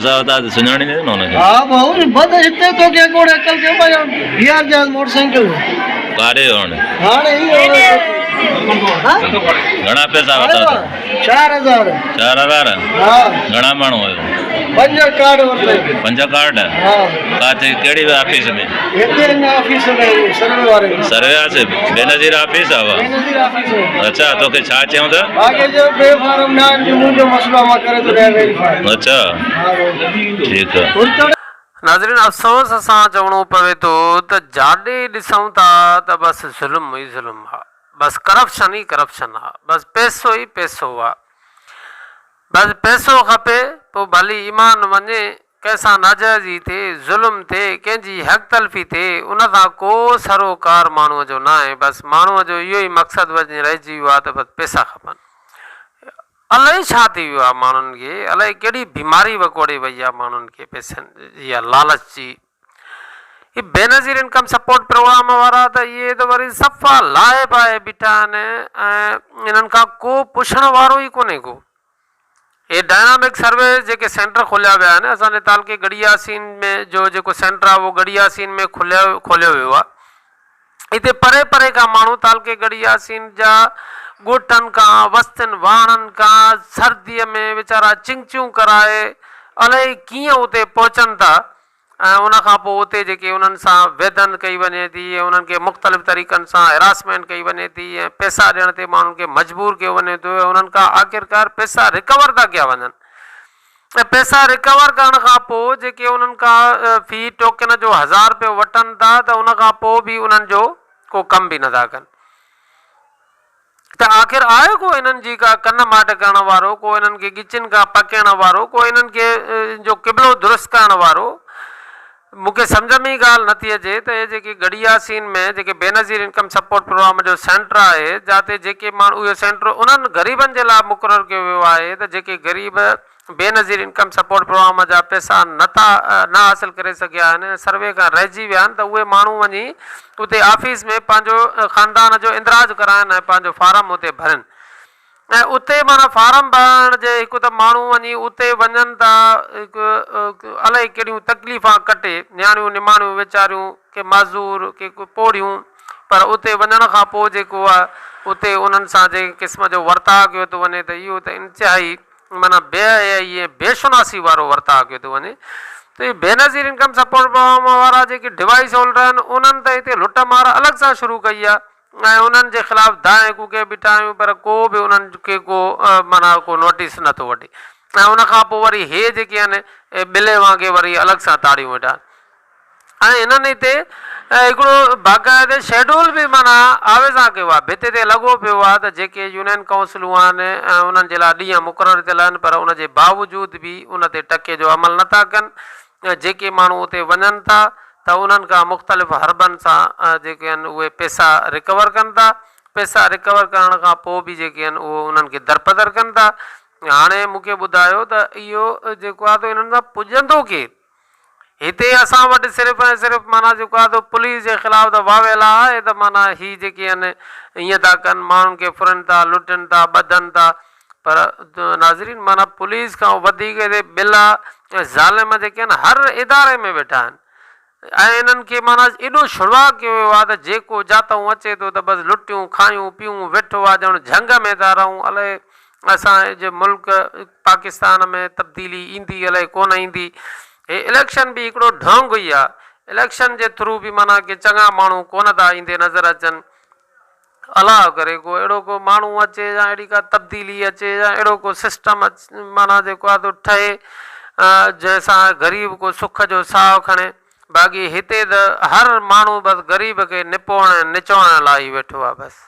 ته سڃاڻيندين نه ان کي. ها ڀائو بد هتي توکي ڪوڙ عقل ڪيو پيا بيهار جهاز موٽر سائيڪل ڪاڏي ويو هاڻي. هاڻي هي ها گهڻا پئسا ورتا اٿو؟ 4000. 4000؟ ها. گهڻا ماڻهو آهيو؟ 5 ڪارڊ ورتائين. 5 ڪارڊ؟ ها. ڪاٿي ڪهڙي آفيس ۾؟ هتي هن آفيس ۾ سروي واري ۾. سروي آفيس بينظير آفيس آ اها؟ بينظير آفيس ۾. اڇا توکي ڇا چيائون ته؟ باقي جو بي فارم نه آهن جو منهنجو مسئلو آ مان ڪري ٿو ڏيان ويريفائي. اڇا ٺيڪ آ. ناظرين افسوس سان چوڻو پوي ٿو ته جاڏي ڏسون ٿا ته بس ظلم ئي ظلم آ بس ڪرپشن ئي ڪرپشن آ بس پئسو ئي پئسو آ بس پئسو کپي پوء ڀلي ايمان وڃي ڪنهن سان ناجائزي ٿئي ظلم ٿئي ڪنهن جي حق تلفي ٿئي ان سان ڪو سروڪار ماڻهو جو ناهي بس ماڻهو جو اهو ئي مقصد وڃي رهجي ويو آ ته بس پئسا کپن. الائي ڇا ٿي ويو آهي ماڻهن کي، الائي ڪهڙي بيماري وڪوڙي وئي آهي ماڻهن کي پئسن جي يا لالچ جي. هي بينظير انڪم سپورٽ پروگرام وارا ته اهي ته وري صفا لاهي پائي بيٺا آهن ۽ انهن کان ڪو پڇڻ وارو ئي ڪونهي ڪو. هي ڊائنامڪ سرويز جيڪي سينٽر کوليا ويا آهن اسان جي تعلقي ڳڙهي ياسين ۾ جو جيڪو سينٽر آهي اهو ڳڙهي ياسين ۾ کوليو کوليو ويو آهي. هتي پري پري کان ماڻهو تعلقي ڳڙهي ياسين جا ڳوٺن کان، وستين واهڻن کان سرديء ۾ ويچارا چنگچيون ڪرائي الائي ڪيئن اتي پهچن ٿا ۽ ان کان پوء اتي جيڪي انهن سان ويڌن ڪئي وڃي ٿي ۽ انهن کي مختلف طريقن سان هراسمينٽ ڪئي وڃي ٿي ۽ پئسا ڏيڻ تي ماڻهن کي مجبور ڪيو وڃي ٿو ۽ انهن کان آخرڪار پئسا رڪور ٿا ڪيا وڃن. ۽ پئسا رڪور ڪرڻ کان پوء جيڪي انهن کان في ٽوڪن جو هزار رپيو وٺن ٿا ته ان کان پوء به انهن جو ڪو ڪم به نٿا ڪن ته آخر آهي ڪو انهن جي ڪا ڪن ماٽ ڪرڻ وارو ڪو انهن کي ڳچين کان پڪيڻ وارو ڪو انهن کي جو قبلو درست ڪرڻ وارو. مون کي سمجهه ۾ ئي ڳالهه نٿي اچي ته اهي جيڪي ڳڙهي ياسين ۾ جيڪي بينظير انڪم سپورٽ پروگرام جو سينٽر آهي جاتي جيڪي ماڻهو اهو سينٽر انهن غريبن جي لاء مقرر ڪيو ويو آهي ته جيڪي غريب بينظير انڪم سپورٽ پروگرام جا پئسا نٿا نه حاصل ڪري سگهيا آهن ۽ سروي کان رهجي ويا آهن ته اهي ماڻهو وڃي اتي آفيس ۾ پنهنجو خاندان جو اندراج ڪرائن ۽ پنهنجو فارم اتي ڀرين ۽ اتي معنيٰ فارم ڀرائڻ جي هڪ ته ماڻهو وڃي اتي وڃن ٿا هڪ الائي ڪهڙيون تڪليفان ڪٽي نياڻيون نماڻيون ويچاريون ڪي معذور ڪي پوڙهيون پر اتي وڃڻ کان پوء جيڪو آهي اتي انهن سان جنهن قسم جو ورتاء ڪيو ٿو وڃي ته اهو ته انتهائي معنيٰ بي حيائي ۽ بي شناسي وارو ورتاء ڪيو ٿو وڃي ته هي بينظير انڪم سپورٽ پروگرام وارا جيڪي ڊوائيس هولڊر آهن انهن ته هتي لٽ مار الڳ سان شروع ڪئي آهي ۽ انهن جي خلاف دانهن ڪوڪي بيٺا آهيون پر ڪو به انهن کي ڪو معنيٰ ڪو نوٽيس نه ٿو وٺي ۽ ان کان پوء وري هي جيڪي آهن اهي ٻلي وانگي وري الڳ سان تاڙيون ويٺا آهن ۽ هنن هتي هڪڙو باقاعده شيڊول به معنيٰ آويزان ڪيو آهي ڀت تي لڳو پيو آهي ته جيڪي يونين ڪائونسلون آهن ۽ انهن جي لاء ڏينهن مقرر ٿيل آهن پر ان جي باوجود به ان تي ٽڪي جو عمل نه ٿا ڪن ۽ جيڪي ماڻهو اتي وڃن ٿا ته انهن کان مختلف حربن سان جيڪي آهن اهي پئسا رڪور ڪن ٿا، پئسا رڪور ڪرڻ کان پوء به جيڪي آهن اهو انهن کي درپدر ڪن ٿا. هاڻي مون کي ٻڌايو ته اهو جيڪو آهي انهن سان پڄندو ڪير؟ هتي اسان وٽ صرف ۽ صرف معنيٰ جيڪو آهي پوليس جي خلاف ته واويلا آهي ته معنيٰ هي جيڪي آهن ائين ٿا ڪن، ماڻهن کي ڦرن ٿا، لٽن ٿا، ٻڌن ٿا پر ناظرين معنيٰ پوليس کان وڌيڪ هتي ٻلا ۽ ظالم جيڪي آهن هر اداري ۾ ويٺا آهن ۽ انهن کي معنيٰ ايڏو ڇڙواڳ ڪيو ويو آهي ته جيڪو جاتئون اچي ٿو ته بس لٽيون کايون پيون ويٺو آهي ڄڻ جهنگ ۾ ٿا رهون الائي اسان جي ملڪ پاڪستان ۾ تبديلي ايندي الائي ڪونه ايندي هي اليڪشن به هڪڙو ڍونگ ئي آهي اليڪشن جي ٿرو به معنيٰ ڪي چڱا ماڻهو ڪونه ٿا ايندي نظر اچن الله ڪري ڪو اهڙو ڪو ماڻهو اچي يا اهڙي ڪا تبديلي اچي يا اهڙو ڪو سسٽم معنيٰ جيڪو آهي سو ٺهي جنهن سان غريب ڪو سک جو ساهه کڻي باقي هتي ته هر ماڻهو بس غريب کي نپوڙڻ ۽ نچوڙڻ لاء ئي ويٺو آهي بس.